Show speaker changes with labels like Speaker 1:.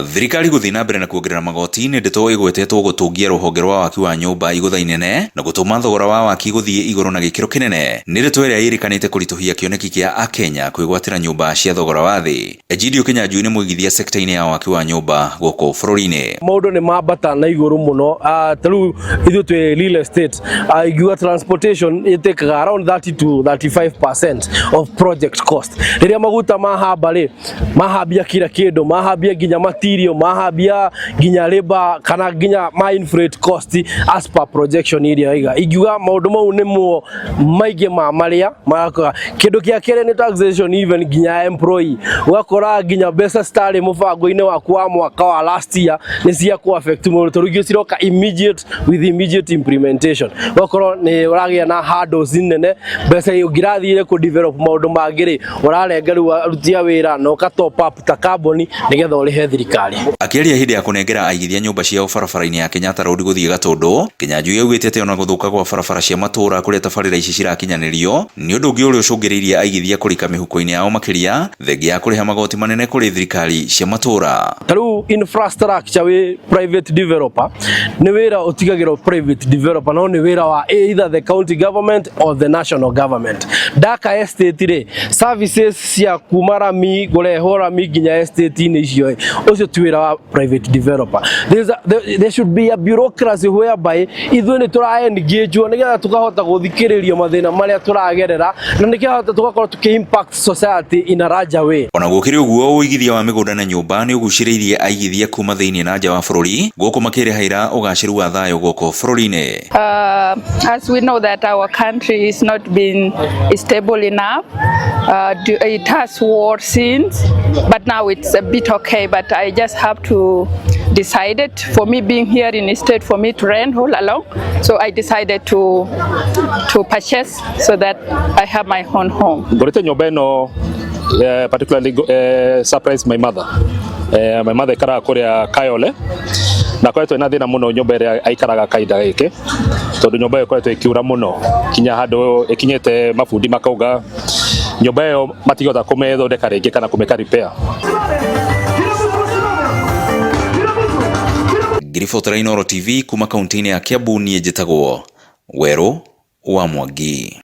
Speaker 1: Thirikari gũthiĩ na mbere na kuongerera magoti nĩ ndeto ĩgwetetwo gũtũngia rũhonge rwa waki wa nyũmba igũtha inene na gũtũma thogora wa waki gũthiĩ igũrũ na gĩkĩro kĩnene. Nĩ ndeto ĩrĩa ĩrĩkanĩte kũritũhia kĩoneki kĩa Akenya kwĩgwatĩra nyũmba cia thogora wa thĩ. Egidio Kĩnyanjui nĩ mũigithia sekta-inĩ ya waki wa nyũmba gũkũ bũrũri-inĩ.
Speaker 2: Maũndũ nĩ mambata na igũrũ mũno. Ta rĩu ithuĩ twĩ real estate, ingiuga transportation ĩtĩkaga around 30 to 35% of project cost. Rĩrĩa maguta mahamba rĩ, mahambia kila kĩndũ, mahambia nginya material, mahambia nginya labor kana nginya ma inflate cost as per projection iria iga. Ingiuga maũndũ mau nĩmo maingĩ ma marĩa marakoga. Kĩndũ kĩa kerĩ nĩ taxation, even nginya employee, ũgakora nginya mbeca citarĩ mũbango-inĩ waku wa mwaka wa last year nĩ cia ku affect mũndũ, tondũ ingĩ ciroka immediate with immediate implementation. Ũgakorwo nĩ ũragĩa na hurdles nene, mbeca ũngĩrathire kũ develop maũndũ mangĩ rĩ, ũrarenga rĩu aruti a wĩra na ũka top up ta kambuni nĩgetha ũrĩhe thirikari.
Speaker 1: Akĩaria hĩndĩ ya kũnengera aigithia nyũmba ciao barabara-inĩ ya Kenyatta Road gũthiĩ Gatũndũ, Kĩnyanjui augĩte atĩ ona gũthũka gwa barabara cia matũũra kũrĩa tabarĩra ici cirakinyanĩrio nĩ ũndũ ũngĩ ũrĩa ũcũngĩrĩirie aigithia kũrika mĩhuko-inĩ yao makĩria thengia ya kũrĩha magoti manene kũrĩ thirikari cia matũũra.
Speaker 2: Ta rĩu infrastructure, wĩ private developer, nĩ wĩra ũtigagĩrwo private developer, no nĩ wĩra wa either the county government or the national government. Ndaka estate rĩ, services cia kuma rami, kũrehwo rami nginya estate-inĩ icio ĩ, ũcio ti wĩra wa private developer. There should be a bureaucracy whereby ithuĩ nĩ tũra engage nĩgetha tũkahota gũthikĩrĩrio mathĩna marĩa tũragerera na nĩkĩhota tũgakorwo tũkĩ impact society in a larger way.
Speaker 1: Ona gũkĩrĩ ũguo, ũigithia wa mĩgũnda na nyũmba nĩ ũgucĩrĩirie aigithia kuma thĩinĩ na nja wa bũrũri gũkũ makĩrĩhaĩra ũgacĩru wa thayũ gũkũ bũrũri-inĩ.
Speaker 3: As we know that our country is not been stable enough, it has war since, but now it's a bit okay. But I just have to decide it for me being here in the state, for me to rent all along. So I decided to purchase so that I have my own home.
Speaker 4: Ngũrĩte nyũmba ĩno particularly surprise my mother. My mother ikaraga kũrĩa Kayole na koretwo ina thĩna mũno nyũmba ĩrĩa aikaraga kahinda gĩkĩ, tondũ nyũmba ĩyo ĩkoretwo ĩkiura mũno kinya handũ ĩkinyĩte mabundi makauga nyũmba ĩyo matingĩhota kũmĩthondeka rĩngĩ kana kũmĩka repair.
Speaker 1: Ngĩribotera Inooro TV kuma kaunti-inĩ ya Kiambu, niĩ njĩtagwo Werũ wa Mwangi.